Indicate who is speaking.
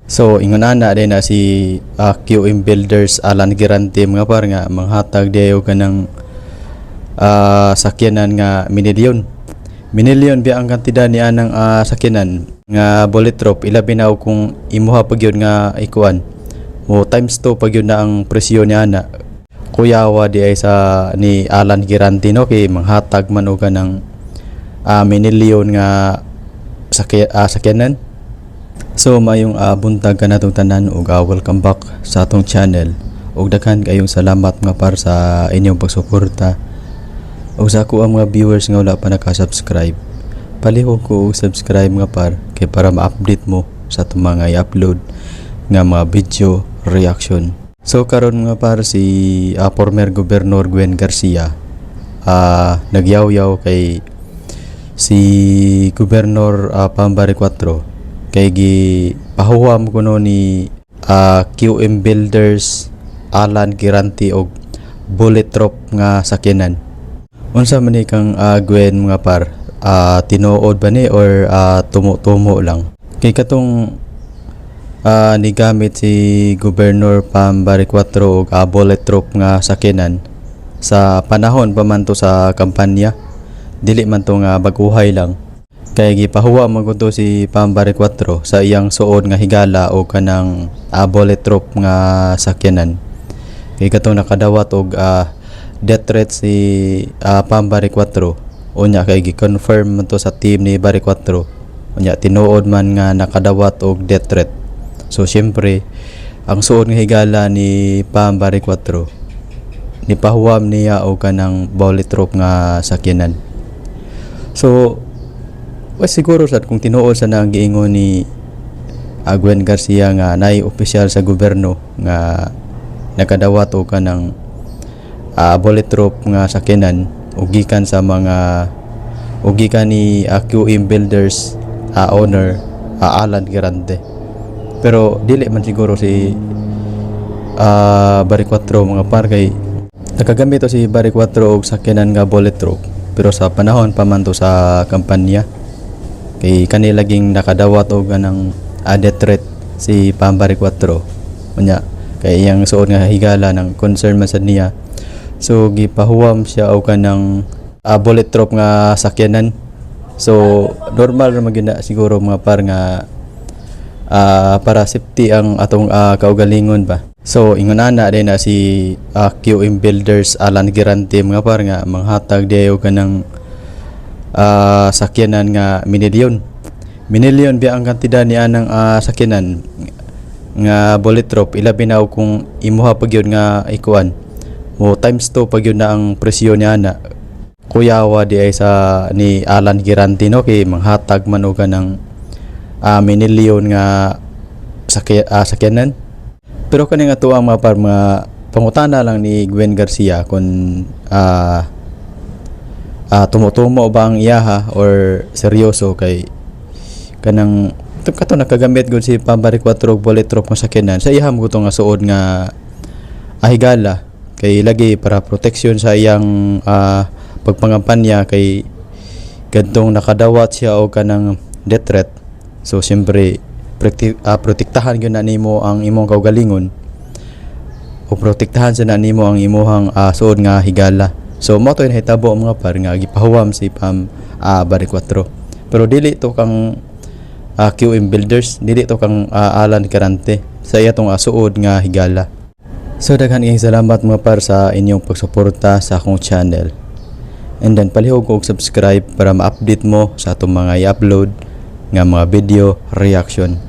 Speaker 1: So ingon ana din na si QM Builders Alan Girante, mga par, nga manghatag diay og kanang sakyanan nga minilyon. Minilyon biya ang kantidad ni anang sakyanan nga bullet drop, ilabi na og kung imuha pa gyud nga ikuan. Mo times 2 pa gyud na ang presyo ni ana. Kuyawa di ay sa ni Alan Girante, no, kay manghatag man og kanang minilyon nga sakyanan. So mayong buntag kanatong tanan ug welcome back sa atong channel. Ug daghan kayong salamat, mga par, sa inyong pagsuporta. Ug sa ako ang mga viewers nga wala pa naka-subscribe, palihog ko og subscribe, mga par, kay para ma-update mo sa atong mga i-upload nga mga video reaction. So karon, mga par, si former Governor Gwen Garcia nagyaw-yaw kay si Governor Pam Baricuatro kay gi pahuwam kuno ni QM Builders Alan Giranti og bullet drop nga sakyanan. Unsa man ni kang Gwen, mga par? Tinuod ba ni or tumo-tumo lang? Kay katong nigamit si Governor Pam Baricuatro og bullet drop nga sakyanan sa panahon pa man to sa kampanya. Dili man to nga baguhay lang. Kay gipahuwa man gud to si Pam Baricuatro sa iyang suod nga higala o kanang bullet drop nga sakyanan. Kay katong nakadawat og death threat si Pam Baricuatro. Unya kay gi-confirm man to sa team ni Baricuatro. Unya tinuod man nga nakadawat og death threat. So syempre ang suod nga higala ni Pam Baricuatro, nipahuwam niya og kanang bullet drop nga sakyanan. So well, siguro sad kung tinuod sa na ang giingon ni Gwen Garcia nga naay opisyal sa gobyerno nga nakadawat og kanang bullet drop nga sakyanan ug gikan sa mga ug gikan ni QM Builders owner Alan Girante. Pero dili man siguro si Baricuatro, mga par, kay nakagamit to si Baricuatro og sakyanan nga bullet drop pero sa panahon pa man to sa kampanya, kay kani laging nakadawat og anang death threat si Pam Baricuatro. Unya kay iyang suod nga higala ng concern man sad niya, so gipahuwam siya og kanang bullet drop nga sakyanan. So normal ra man gyud na siguro, mga par, nga para safety ang atong kaugalingon ba. So ingon ana din na si QM Builders Alan Girante, mga par, nga manghatag diay og kanang sakyanan nga minilyon. Minilyon biya ang kantidad ni anang sakyanan nga bullet drop, ilabi na og kung imuha pa gyud nga ikuan. Mo times 2 pa gyud na ang presyo ni ana. Kuyawa di ay sa ni Alan Girante, no, kay manghatag man og kanang minilyon nga sakyanan. Pero kani nga tuang, mga par, mga pangutana lang ni Gwen Garcia kung tumutumo ba ang iyaha or seryoso, kay kanang kato nakagamit gud si Pam Baricuatro og bullet drop nga sakyanan sa iyaha mo nga suod nga ahigala, kay lagi para protection sa iyang pagpangampanya, kay kadtong nakadawat siya og kanang death threat. So siyempre protektahan gyud na nimo ang imong kaugalingon o protektahan sa na nimo ang imuhang suod nga higala. So mo to yung nahitabo, mga par, nga gipahuwam si Pam Baricuatro. Pero dili to kang QM Builders, dili to kang Alan Carante, sa iya tong suod nga higala. So daghan kayong salamat, mga par, sa inyong pagsuporta sa akong channel. And then palihog og subscribe para ma-update mo sa atong mga i-upload nga mga video reaction.